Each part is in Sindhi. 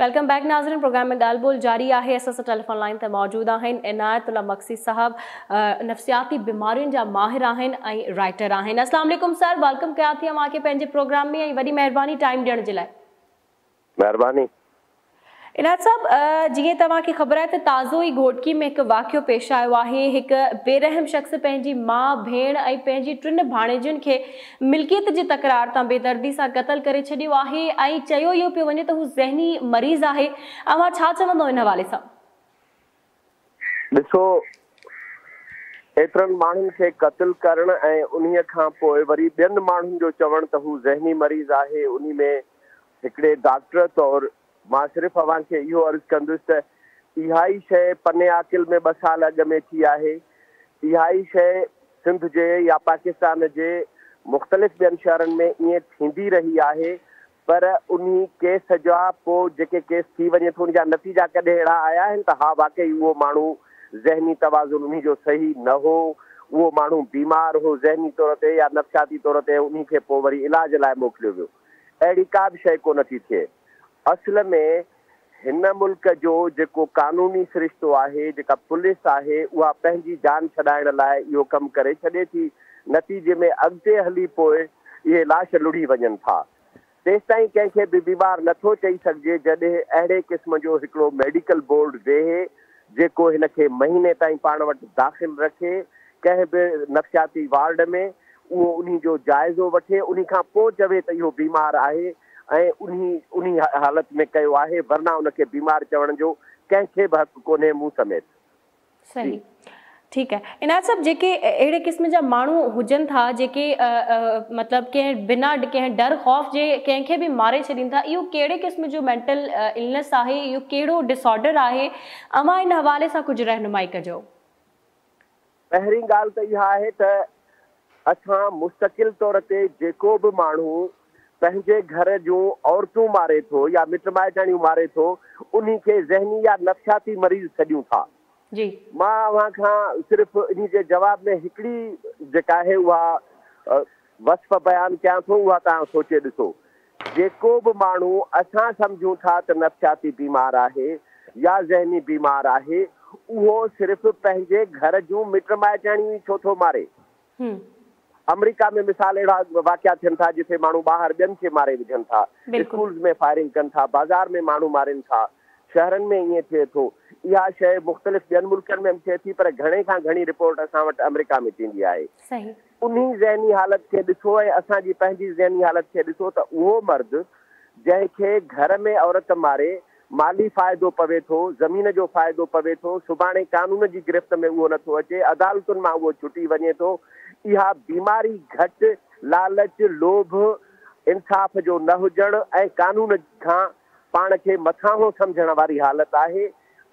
Welcome back ناظرين پروگرام ۾ ڳالهه ٻولهه جاري آهي اسان سان ٽيليفون لائين تي موجود آهن عنايت الله مگسي صاحب نفسياتي بيمارين جا ماهر آهن ۽ رائٽر آهن السلام عليڪم سر welcome ڪيان ٿي اوهان کي پنهنجي پروگرام ۾ ۽ وڏي مهرباني ٽائيم ڏيڻ جي لاء. مهرباني. عنايت صاحب جيئن توهان کي خبر آهي ته تازو ئي گهوٽڪي ۾ هڪ واقعو پيش آيو آهي هڪ بي رحم شخص پنهنجي ماء ڀيڻ ۽ پنهنجي ٽن ڀاڻيجين کي ملڪيت جي تڪرار تان بيدردي سان قتل ڪري ڇڏيو آهي ۽ چيو اهو پيو وڃي ته هو ذهني مريض آهي اوهان ڇا چوندو ان حوالي سان؟ ڏسو ايترن ماڻهن کي قتل ڪرڻ ۽ انهيء کان پوء وري ٻين ماڻهن جو چوڻ ته هو ذهني مريض آهي انهي ۾ هڪڙي ڊاڪٽر طور مان صرف اوهان کي اهو عرض ڪندس ته اها ئي شيء پني عاقل ۾ ٻه سال اڳ ۾ ٿي آهي. اها ئي شيء سنڌ جي يا پاڪستان جي مختلف ٻين شهرن ۾ ائين ٿيندي رهي آهي پر انهي ڪيس جا پوء جيڪي ڪيس ٿي وڃي ٿو ان جا نتيجا ڪڏهن اهڙا آيا آهن ته ها واقعي اهو ماڻهو ذهني توازن انهي جو صحيح نه هو، اهو ماڻهو بيمار هو ذهني طور تي يا نفسياتي طور تي ۽ انهي کي پوء وري علاج لاء موڪليو ويو. اهڙي ڪا به شيء ڪونه ٿي ٿئي. اصل ۾ هن ملڪ جو جيڪو قانوني سرشتو آهي، جيڪا پوليس آهي، اها پنهنجي جان ڇڏائڻ لاء اهو ڪم ڪري ڇڏي ٿي. نتيجي ۾ اڳتي هلي پوء اهي لاش لڙهي وڃن ٿا. تيستائين ڪنهن کي به بيمار نٿو چئي سگهجي جڏهن اهڙي قسم جو هڪڙو ميڊيڪل بورڊ ويهي جيڪو هن کي مهيني تائين پاڻ وٽ داخل رکي ڪنهن به نفسياتي وارڊ ۾ اهو انهي جو جائزو وٺي انهي کان پوء چوي ته اهو بيمار آهي ۽ انهي انهي حالت ۾ ڪيو آهي ورنه ان کي بيمار چوڻ جو ڪنهن کي به حق ڪونهي مون سميت. صحيح ٺيڪ آهي عنايت صاحب جيڪي اهڙي قسم جا ماڻهو هجن ٿا جيڪي مطلب ڪنهن بنا ڪنهن ڊر خوف جي ڪنهن کي به ماري ڇڏين ٿا اهو ڪهڙي قسم جو مينٽل النس آهي اهو ڪهڙو ڊس آرڊر آهي اوهان ان حوالي سان ڪجهه رهنمائي ڪجو. پهرين ڳالهه ته اها آهي ته اسان مستقل طور تي جيڪو به ماڻهو پنهنجي گهر جون عورتون ماري ٿو يا مٽ مائٽاڻيون ماري ٿو انهي کي ذهني يا نفسياتي مريض سڏيون ٿا. مان اوهان کان صرف انهي جي جواب ۾ هڪڙي جيڪا آهي اها وصف بيان ڪيان ٿو اها توهان سوچي ڏسو. جيڪو به ماڻهو اسان سمجهون ٿا ته نفسياتي بيمار آهي يا ذهني بيمار آهي اهو صرف پنهنجي گهر جون مٽ مائٽياڻيون ئي ڇو ٿو ماري؟ آمريڪا ۾ مثال اهڙا واقعا ٿين ٿا جتي ماڻهو ٻاهر ٻين کي ماري وجهن ٿا، اسڪولز ۾ فائرنگ ڪن ٿا، بازار ۾ ماڻهو مارين ٿا، شهرن ۾ ائين ٿئي ٿو. اها شيء مختلف ٻين ملڪن ۾ به ٿئي ٿي پر گهڻي کان گهڻي رپورٽ اسان وٽ آمريڪا ۾ ٿيندي آهي. انهي ذهني حالت کي ڏسو ۽ اسان جي پنهنجي ذهني حالت کي ڏسو ته اهو مرد جنهن کي گهر ۾ عورت ماري مالي فائدو پوي ٿو، زمين جو فائدو پوي ٿو، سڀاڻي قانون جي گرفت ۾ اهو نٿو اچي، عدالتن مان اهو ڇٽي وڃي ٿو، اها بيماري گهٽ، لالچ، لوڀ، انصاف جو نه هجڻ ۽ قانون کان پاڻ کي مٿانهون سمجهڻ واري حالت آهي.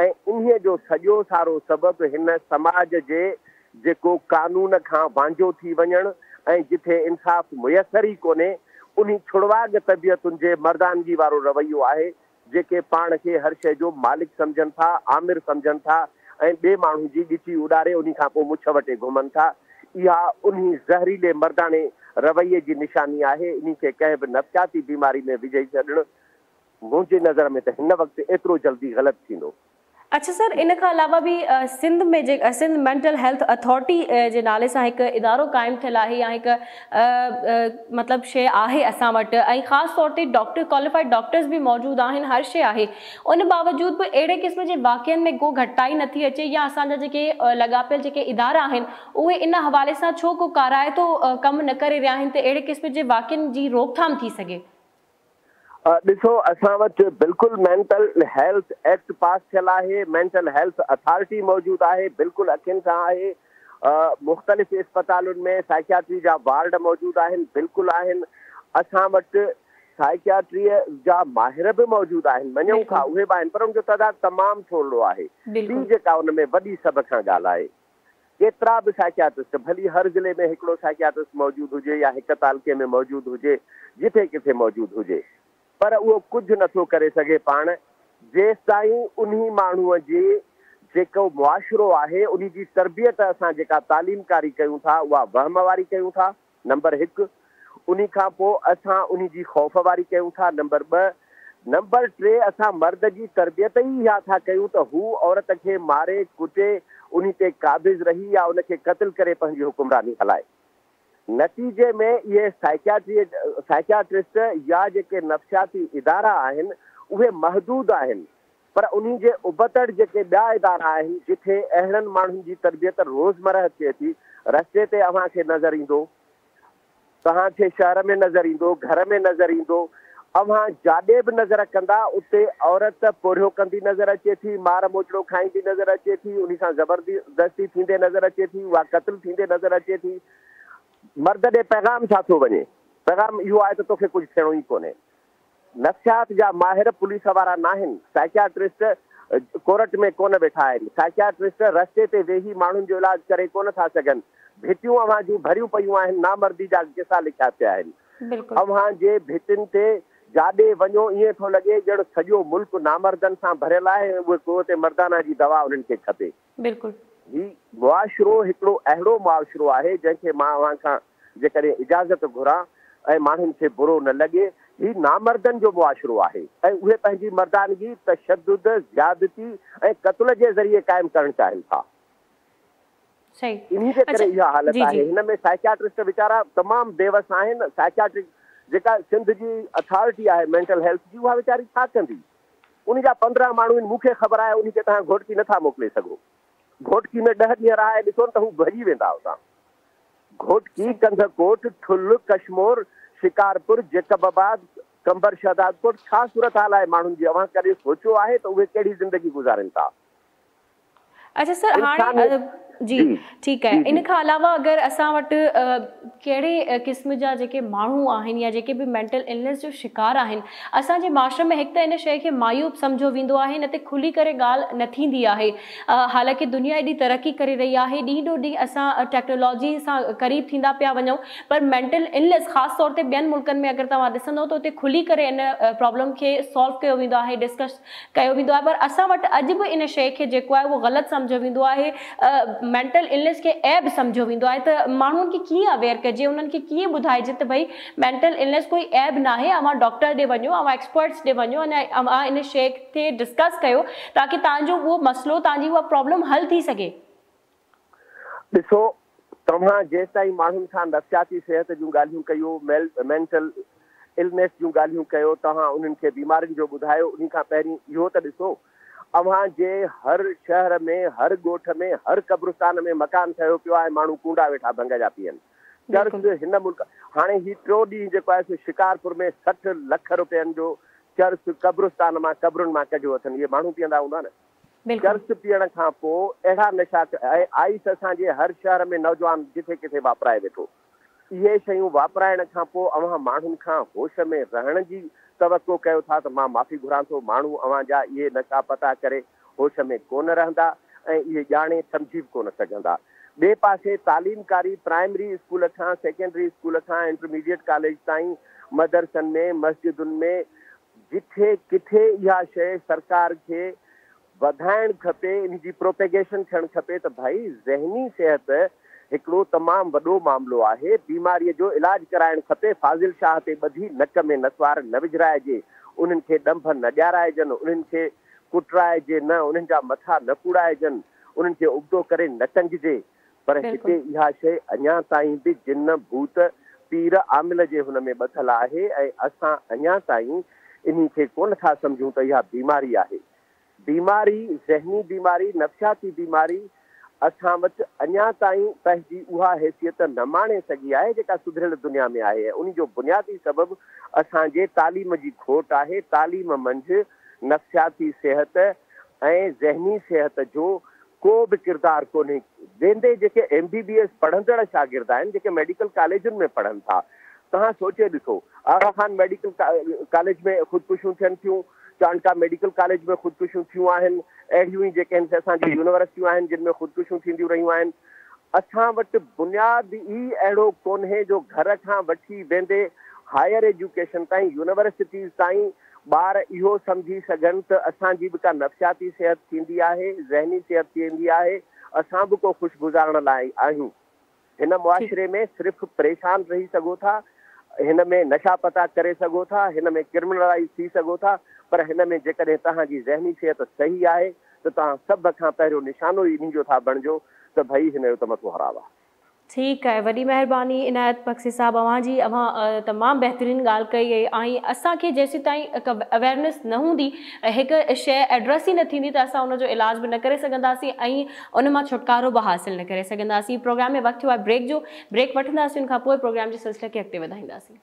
۽ انهيء جو سڄو سارو سبب هن سماج جي جيڪو قانون کان وانجهو ٿي وڃڻ ۽ جٿي انصاف ميسر ئي ڪونهي، انهي ڇڙواڳ طبيعتن جي مردانگي وارو رويو آهي، جيڪي پاڻ کي هر شيء جو مالڪ سمجهن ٿا، آمر سمجهن ٿا ۽ ٻئي ماڻهو جي ڳچي اڏاري انهي کان پوء مڇ وٽي گهمن ٿا. اها انهي زهريلي مرداڻي رويي جي نشاني آهي. انهي کي ڪنهن به نفسياتي بيماري ۾ وجهي ڇڏڻ منهنجي نظر ۾ ته هن وقت ايترو جلدي غلط ٿيندو. اڇا سر ان کان علاوه به سنڌ ۾ جي سنڌ مينٽل هيلٿ اٿارٽي جي نالي سان هڪ ادارو قائم ٿيل آهي يا هڪ مطلب شيء آهي اسان وٽ ۽ خاص طور تي ڊاڪٽر ڪواليفائيڊ ڊاڪٽرز به موجود آهن هر شيء آهي ان باوجود به اهڙي قسم جي واقعن ۾ ڪو گهٽتائي نٿي اچي يا اسان جا جيڪي لاڳاپيل جيڪي ادارا آهن اهي ان حوالي سان ڇو ڪو ڪارائتو ڪم نه ڪري رهيا آهن ته اهڙي قسم جي واقعن جي روڪٿام ٿي سگهي. ڏسو اسان وٽ بلڪل مينٽل هيلٿ ايڪٽ پاس ٿيل آهي، مينٽل هيلٿ اٿارٽي موجود آهي، بلڪل اکين سان آهي، مختلف اسپتالن ۾ سائيڪياٽري جا وارڊ موجود آهن، بلڪل آهن، اسان وٽ سائيڪياٽري جا ماهر به موجود آهن، مڃون ٿا اهي به آهن پر ان جو تعداد تمام ٿورڙو آهي، ٻي جيڪا ان ۾ وڏي سڀ کان ڳالهه آهي. ڪيترا به سائيڪياٽرسٽ، ڀلي هر ضلعي ۾ هڪڙو سائيڪياٽرسٽ موجود هجي يا هڪ تعلقي ۾ موجود هجي، جٿي ڪٿي موجود هجي، پر اهو ڪجهه نٿو ڪري سگهي پاڻ جيستائين انهي ماڻهوء جي جيڪو معاشرو آهي انهي جي تربيت اسان جيڪا تعليم ڪاري ڪيون ٿا اها وهم واري ڪيون ٿا نمبر هڪ، انهي کان پوء اسان انهي جي خوف واري ڪيون ٿا نمبر ٻه، نمبر 3، اسان مرد جي تربيت ئي اها ٿا ڪيون ته هو عورت کي ماري ڪٽي انهي تي قابض رهي يا ان کي قتل ڪري پنهنجي حڪمراني هلائي. نتيجي ۾ اهي سائڪياٽرسٽ يا جيڪي نفسياتي ادارا آهن اهي محدود آهن، پر انهي جي ابتڙ جيڪي ٻيا ادارا آهن جٿي اهڙن ماڻهن جي تربيت روزمرهه ٿئي ٿي، رستي تي اوهان کي نظر ايندو، توهان کي شهر ۾ نظر ايندو، گهر ۾ نظر ايندو، اوهان جاڏي به نظر ڪندا اتي عورت پورهيو ڪندي نظر اچي ٿي، مار موچڙو کائيندي نظر اچي ٿي، انهي سان زبردستي ٿيندي نظر اچي ٿي، اها قتل ٿيندي نظر اچي ٿي. مرد ڏي پيغام ڇا ٿو وڃي؟ پيغام اهو آهي ته توکي ڪجهه ٿيڻو ئي ڪونهي. نفسيات جا ماهر پوليس وارا ناهن، سائڪياٽرسٽ ڪورٽ ۾ ڪونه ويٺا آهن، سائڪياٽرسٽ رستي تي ويهي ماڻهن جو علاج ڪري ڪونه ٿا سگهن، ڀتيون اوهان جون ڀريون پيون آهن، نامردي جا قصا لکيا پيا آهن، اوهان جي ڀتين تي جاڏي وڃو ائين ٿو لڳي ڄڻ سڄو ملڪ نامردن سان ڀريل آهي ۽ اهي قوت مردانه جي دوا انهن کي کپي. بلڪل. هي معاشرو هڪڙو اهڙو معاشرو آهي جنهن کي مان اوهان کان جيڪڏهن اجازت گهران ۽ ماڻهن کي برو نه لڳي، هي نامردن جو معاشرو آهي ۽ اهي پنهنجي مردانگي تشدد، زيادتي ۽ قتل جي ذريعي قائم ڪرڻ چاهين ٿا. انهي جي ڪري اها حالت آهي. هن ۾ سائڪياٽرسٽ ويچارا تمام بيوس آهن. سائڪياٽرڪ جيڪا سنڌ جي اٿارٽي آهي مينٽل هيلٿ جي اها ويچاري ڇا ڪندي؟ ان جا 15 ماڻهو آهن، مون کي خبر آهي انهي کي توهان گهوٽڪي نه ٿا موڪلي سگهو. گهوٽڪي ۾ 10 ڏينهن رهائي ڏسو نه ته هو ڀڄي ويندا اتان. گهوٽڪي، ڪنڌڪوٽ، ٺل، ڪشمور، شڪارپور، جيڪب آباد، قمبر شهدادڪوٽ ڇا صورتحال آهي ماڻهن جي اوهان ڪڏهن سوچيو آهي ته اهي ڪهڙي زندگي گذارين ٿا؟ اڇا سر هاڻي جي ٺيڪ آهي ان کان علاوه اگر اسان وٽ ڪهڙي قسم جا جيڪي ماڻهو آهن يا جيڪي به مينٽل النيس جو شڪار آهن اسان جي معاشري ۾ هڪ ته ان شيء کي معيوب سمجهيو ويندو آهي ان تي کلي ڪري ڳالهه نه ٿيندي آهي حالانڪه دنيا ايڏي ترقي ڪري رهي آهي ڏينهن ڏو ڏينهن اسان ٽيڪنالاجي سان قريب ٿيندا پيا وڃون پر مينٽل النيس خاص طور تي ٻين ملڪن ۾ اگر توهان ڏسندو ته اتي کلي ڪري ان پرابلم کي سالو ڪيو ويندو آهي ڊسڪس ڪيو ويندو آهي پر اسان وٽ اڄ به ان شيء کي جيڪو آهي اهو غلط سمجهيو ويندو آهي مينٽل النيس کي عيب سمجهيو ويندو آهي ته ماڻهن کي ڪيئن اويئر ڪجي انهن کي ڪيئن ٻڌائجي ته ڀئي مينٽل النيس ڪوئي عيب ناهي اوهان ڊاڪٽر ڏي وڃو اوهان ايڪسپرٽس ڏي وڃو ۽ اوهان ان شيء تي ڊسڪس ڪيو تاڪه توهان جو اهو مسئلو توهان جي اها پرابلم حل ٿي سگهي. ڏسو توهان جيستائين ماڻهن سان نفسياتي صحت جون ڳالهيون ڪيو، مينٽل النيس جون ڳالهيون ڪيو، توهان انهن کي بيمارين جو ٻڌايو، انهي کان پهرين اهو ته ڏسو اوهان جي هر شهر ۾، هر ڳوٺ ۾، هر قبرستان ۾ مڪان ٺهيو پيو آهي، ماڻهو ڪونڊا ويٺا ڀنگ جا پيئن. چرس هن ملڪ هاڻي هي ٽيون ڏينهن جيڪو آهي سو شڪارپور ۾ 60 لک رپين جو چرس قبرستان مان قبرن مان ڪڍيو اٿن، اهي ماڻهو پيئندا هوندا نه؟ چرس پيئڻ کان پوء اهڙا نشا ۽ آئيس اسان جي هر شهر ۾ نوجوان جٿي ڪٿي واپرائي ويٺو. اهي شيون واپرائڻ کان پوء اوهان ماڻهن کان هوش ۾ رهڻ جي توقع ڪيو ٿا ته مان معافي گهران ٿو ماڻهو اوهان جا اهي نشا پتا ڪري هوش ۾ ڪونه رهندا ۽ اهي ڄاڻي سمجهي به ڪونه سگهندا. ٻئي پاسي تعليم ڪاري پرائمري اسڪول کان سيڪنڊري اسڪول کان انٽرميڊيٽ ڪاليج تائين مدرسن ۾ مسجدن ۾ جٿي ڪٿي اها شيء سرڪار کي وڌائڻ کپي، ان جي پروپيگيشن ٿيڻ کپي ته ڀائي ذهني صحت هڪڙو تمام وڏو معاملو آهي، بيماريء جو علاج ڪرائڻ کپي، فاضل شاهه تي ٻڌي نڪ ۾ نسوار نه وجهرائجي، انهن کي ڏنڀ نه ڏيارائجن، انهن کي ڪٽرائجي نه، انهن جا مٿا نه ڪوڙائجن، انهن کي ابتو ڪري نه ٽنگجي. پر هتي اها شيء اڃا تائين به جن، ڀوت، پير، عامل جي هن ۾ ٻڌل آهي ۽ اسان اڃا تائين انهي کي ڪونه ٿا سمجهون ته اها بيماري آهي. بيماري، ذهني بيماري، نفسياتي بيماري اسان وٽ اڃا تائين پنهنجي اها حيثيت نه ماڻي سگهي آهي جيڪا سڌريل دنيا ۾ آهي ۽ انهي جو بنيادي سبب اسان جي تعليم جي کوٽ آهي. تعليم منجهه نفسياتي صحت ۽ ذهني صحت جو ڪو به ڪردار ڪونهي. ويندي جيڪي ايم بي بي ايس پڙهندڙ شاگرد آهن جيڪي ميڊيڪل ڪاليجن ۾ پڙهن ٿا توهان سوچي ڏسو آغا خان ميڊيڪل ڪاليج ۾ خودڪشيون ٿين ٿيون چانڊڪا ميڊيڪل ڪاليج ۾ خودڪشيون ٿيون آهن اهڙيون ئي جيڪي آهن سي اسان جون يونيورسٽيون آهن جن ۾ خودڪشيون ٿينديون رهيون آهن اسان وٽ بنياد ئي اهڙو ڪونهي جو گهر کان وٺي ويندي هائير ايجوڪيشن تائين يونيورسٽيز تائين ٻار اهو سمجهي سگهن ته اسان جي به ڪا نفسياتي صحت ٿيندي آهي، ذهني صحت ٿيندي آهي، اسان به ڪو خوش گذارڻ لاء آهيون. هن معاشري ۾ صرف پريشان رهي سگهو ٿا، هن ۾ نشا پتا ڪري سگهو ٿا، هن ۾ ڪرمنلائيز ٿي سگهو ٿا، پر هن ۾ جيڪڏهن توهان جي ذهني صحت صحيح آهي ته توهان سڀ کان پهريون نشانو ئي انهي جو ٿا بڻجو ته ڀئي هن جو ته مٿو خراب آهي. ٺيڪ آهي وڏي مهرباني عنايت مگسي صاحب اوهان جي اوهان تمام بهترين ڳالهه ڪئي ۽ اسان کي جيسين تائين هڪ اويرنيس نه هوندي هڪ شيء ايڊريس ئي نه ٿيندي ته اسان ان جو علاج به نه ڪري سگهنداسين ۽ ان مان ڇوٽڪارو به حاصل نه ڪري سگهنداسين. پروگرام ۾ وقت ٿيو آهي بريڪ جو، بريڪ وٺنداسين ان کان پوء پروگرام جي سلسلي کي اڳتي وڌائينداسين.